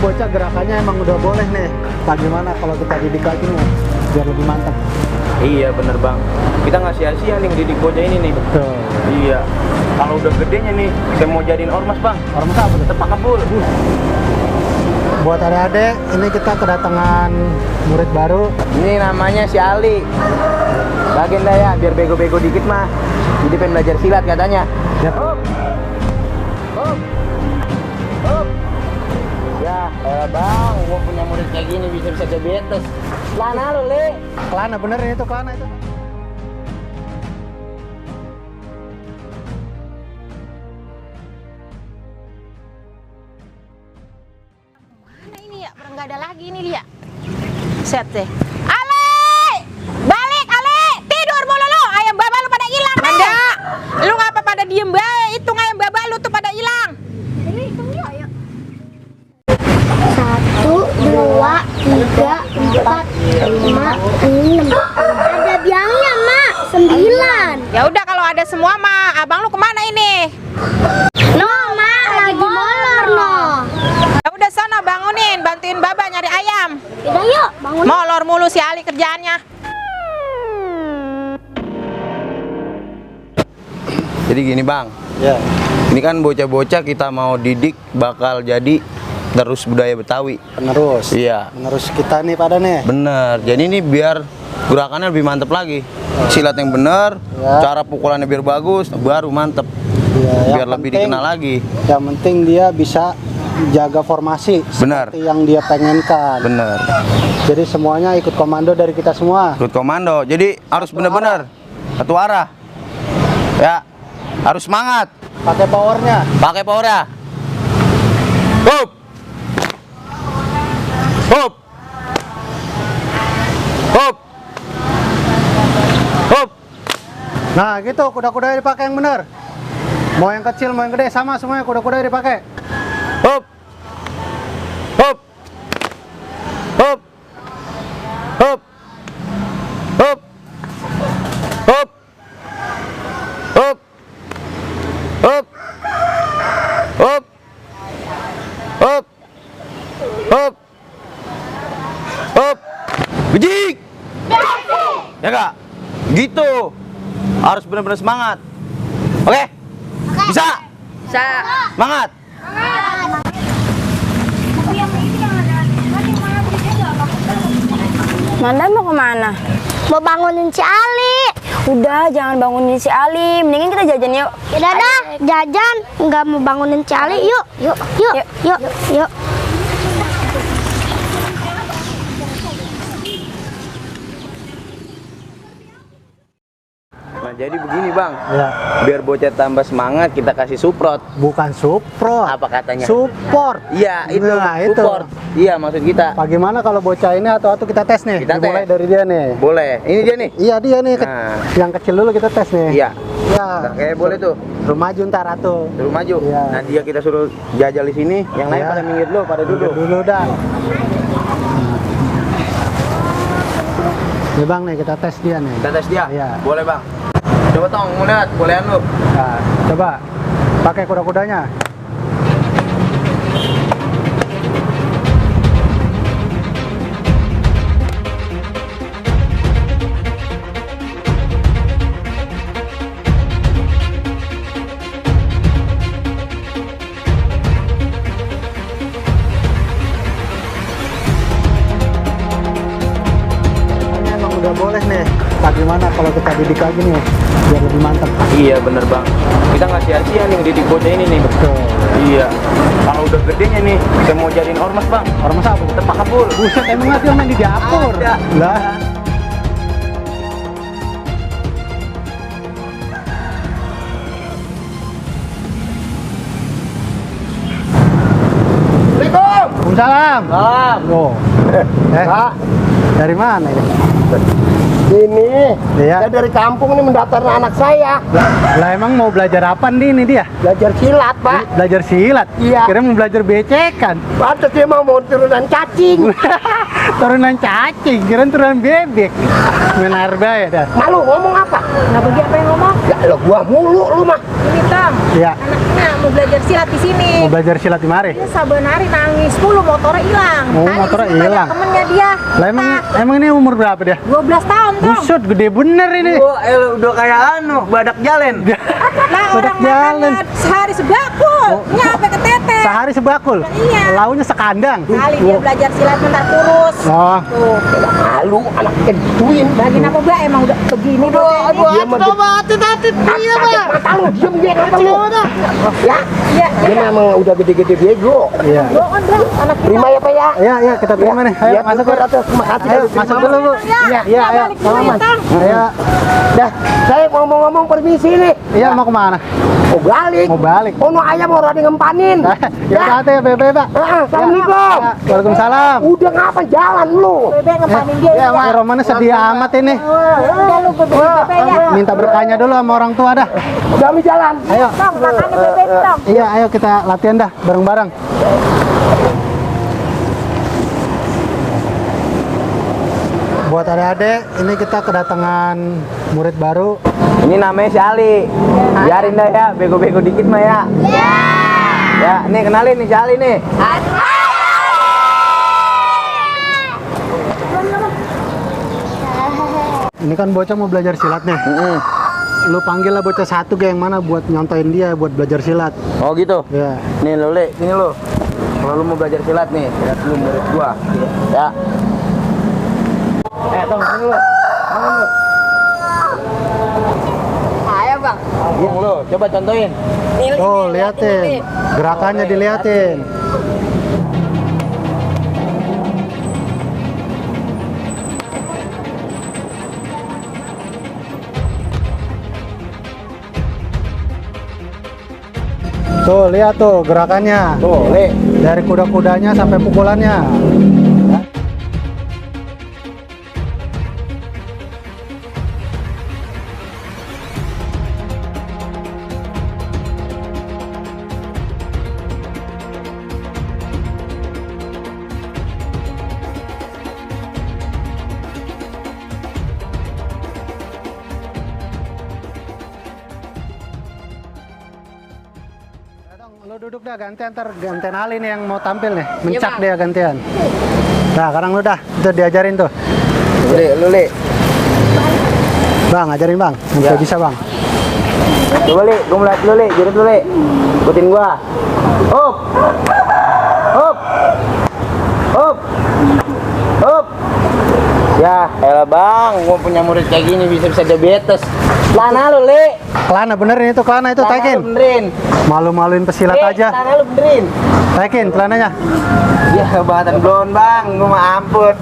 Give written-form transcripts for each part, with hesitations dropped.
bocah gerakannya emang udah boleh nih. Bagaimana kalau kita didik lagi nih biar lebih mantap? Iya bener bang, kita nggak sia-sia nih ngedidik bocah ini nih. Betul. Iya, kalau udah gedenya nih, saya mau jadiin ormas bang. Ormas apa tuh? Tepak kabul. Buat adik-adik, ini kita kedatangan murid baru. Ini namanya si Ali. Bagian dah ya, biar bego-bego dikit mah. Jadi pengen belajar silat katanya. Yap. Hop. Hop. Hop. Ya, bang, gua punya murid kayak gini bisa diabetes. Lana lu, Le. Kelana bener itu, kelana itu. Mana ini ya? Pernah nggak ada lagi ini dia. Set deh. Ale! Balik, Ale! Tidur mulu lu. Ayam baba lu pada hilang. Manda, lu ngapa pada diem bae? Hitung ayam baba lu tuh pada hilang. Ini hitung yuk, ayo. 1, 2, 3, 4, 5, 6. Ada biangnya, Mak. 9. Ya udah kalau ada semua mah, abang lu kemana ini? No, Mak, lagi molor, no. Ya udah sana bangunin, bantuin baba nyari ayam. Udah yuk, bangun. Molor mulu si Ali kerjaannya. Jadi gini bang, Ya. ini kan bocah-bocah kita mau didik bakal jadi terus budaya Betawi. Penerus. Iya. Penerus kita nih pada nih. Bener, jadi ini biar gerakannya lebih mantep lagi. Silat yang bener, Ya. cara pukulannya biar bagus, baru mantep. Ya, Biar lebih dikenal lagi. Yang penting dia bisa jaga formasi Benar. seperti yang dia pengenkan. Bener, Jadi semuanya ikut komando dari kita semua. ikut komando. Jadi harus bener-bener satu arah. Ya, harus semangat. Pakai powernya. Pakai powernya. Hup. Hup. Hup. Hup. Nah gitu, kuda-kudanya dipakai yang benar. Mau yang kecil, mau yang gede, sama semuanya kuda-kudanya dipakai. Hup. Hup. Hup. Hup. Hup. Hup. Hup. Hup. Hup. Hup. Hup. Hup. Bijik. Ya kak? Gitu. Harus benar-benar semangat. Oke? Bisa? Bisa. Semangat. Manda mau kemana? Mau bangunin si Ali. Udah, jangan bangunin si Ali. Mendingan kita jajan yuk. Udah dah, jajan. Nggak mau bangunin si Ali. Yuk, yuk, yuk, yuk, yuk. Nah jadi begini bang, Ya. biar bocah tambah semangat kita kasih suprot. Bukan support. Apa katanya? Support. Iya itu, Nah, itu. support. Iya maksud kita. Bagaimana kalau bocah ini atau kita tes nih? Kita Dimulai tes. dari dia nih. Boleh. Ini dia nih. Iya dia nih. Nah. Yang kecil dulu kita tes nih. Iya. Ya. Nah, kayak boleh tuh. Suruh maju ntar atuh. Suruh maju. Iya. Nah dia kita suruh jajal di sini. Yang lain Iya. pada minggir dulu, pada duduk. Dulu dah. Nih bang nih kita tes dia nih. Kita tes dia. Iya. Boleh bang. Coba tong, mau lihat bolehan lu. Nah, coba pakai kuda-kudanya. Emang udah boleh nih. Bagaimana kalau kita didik lagi nih biar lebih mantap? Iya bener bang. Kita nggak sia-sia nih ngedidik bocah ini nih. Betul. Iya. Kalau udah gedenya nih, saya mau jadiin ormas bang. Ormas apa? Tepak kabul. Buset, emang nggak dia main di dapur? Ada. Lah. Waalaikumsalam. Salam. Loh. Pak, Dari mana ini? ini Iya. saya dari kampung ini mendaftar anak saya Lah emang mau belajar apa nih ini dia? belajar silat, Pak. Belajar silat? Iya. Kira mau belajar becekan. Pantes dia mau turunan cacing. Turunan cacing, kira turunan bebek. Benar baik dah. Malu ngomong apa? Nggak begitu apa yang ngomong? Ya lo gua mulu lu mah. Ini Tam. Iya. Anaknya mau belajar silat di sini. Mau belajar silat di mari. Dia saben hari nangis mulu, motornya hilang. Oh, Tadi motornya di sini banyak hilang. Temennya dia. Lah emang ini umur berapa dia? 12 tahun, Tom. Buset, gede bener ini. Udah kayak badak jalan. Lah Badak orang jalan. makan sehari sebakul. Nyampe ke tete. Sehari sebakul. Iya. Launya sekandang. Kali dia belajar silat bentar kurus. Oh, Tuh. Malu anak gituin. Lagi apa mbak emang udah begini doang. Dia mah iya mata lu diem dia kata lu. Ya. Iya. Dia memang udah gede-gede bego. iya. Bohong dong anak kita. Terima ya Pak ya. Iya, kita terima nih. Ayo Ya, masuk masuk Bu. atas makasih Ayo dari masuk Mama. dulu, Bu. Iya, Iya, ayo. balik dulu ya, Mas. Tang. Ayo. Dah, saya ngomong-ngomong permisi nih. Iya, mau kemana? Mau balik. Mau balik. Ono ayam mau rada ngempanin. Ya udah hati ya, Bebe, Pak. Assalamualaikum. Ya, Waalaikumsalam. Udah ngapa jalan lu? Bebe ngempanin dia Ya, ya. Mak Romannya sedih amat ini. Udah lu bebe ya. Minta berkahnya dulu sama orang tua dah. Udah mi jalan. Ayo. Tong, makannya bebe Tong. Iya, ayo kita latihan dah bareng-bareng. Buat adik-adik, ini kita kedatangan murid baru. Ini namanya si Ali. Biarin dah ya, bego-bego dikit mah ya. Ya, nih kenalin nih si Ali nih. Ini kan bocah mau belajar silat nih. Lu panggil lah bocah satu kayak yang mana buat nyontoin dia buat belajar silat. Oh gitu. Ya. Nih lo, Le, sini lo. Kalau lu mau belajar silat nih, lihat lu murid gua. Ya. Tong, sini lo. Bangun lo. Ayo bang. Bangun lo, coba contohin. Tuh, liatin. Gerakannya diliatin. Tuh, lihat tuh gerakannya. Tuh, Le. Dari kuda-kudanya sampai pukulannya. Lo duduk dah gantian, ntar gantian Ali nih yang mau tampil nih. Mencak dia gantian. Nah, sekarang lu dah, itu diajarin tuh. Lu, Le. Bang, ajarin bang, sampai Ya. bisa bang. Coba, Le, gua ngeliat lu, Le. Jurut lu, Le. Ikutin gua. Up. Up. Up. Up. Ya, elah bang, gua punya murid kayak gini bisa-bisa diabetes. Celana lu, Le. Kelana benerin itu, kelana itu, Celana lu taikin. benerin. Malu-maluin pesilat Le, aja. celana lu benerin. Taikin celananya. Ya, bahatan blon bang, gua mah ampun.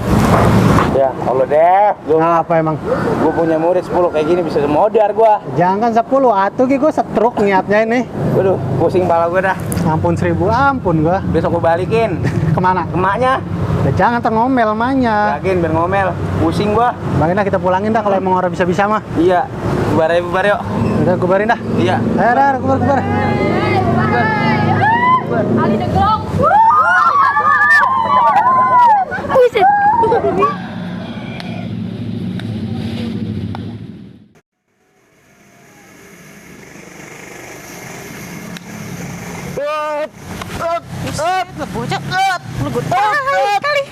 Ya, Allah deh. Nah, apa emang? Gua punya murid 10 kayak gini bisa modar gua. Jangan 10, atuh gue setruk niatnya ini. Waduh, pusing pala gua dah. Ampun 1000, ampun gua. Besok gua balikin. Kemana? Ke emaknya. Ya, jangan terngomel emaknya. Yakin biar ngomel. Pusing gua. Bangin dah kita pulangin dah kalau emang orang bisa-bisa mah. Iya. Bubar yuk. Udah kubarin dah. Iya. Ayo dah, kubar. Ali deglong. Bocah kali.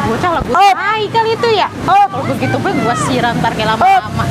Bocah lagu tai kali itu ya. Kalau begitu gue siram ntar kayak lama-lama.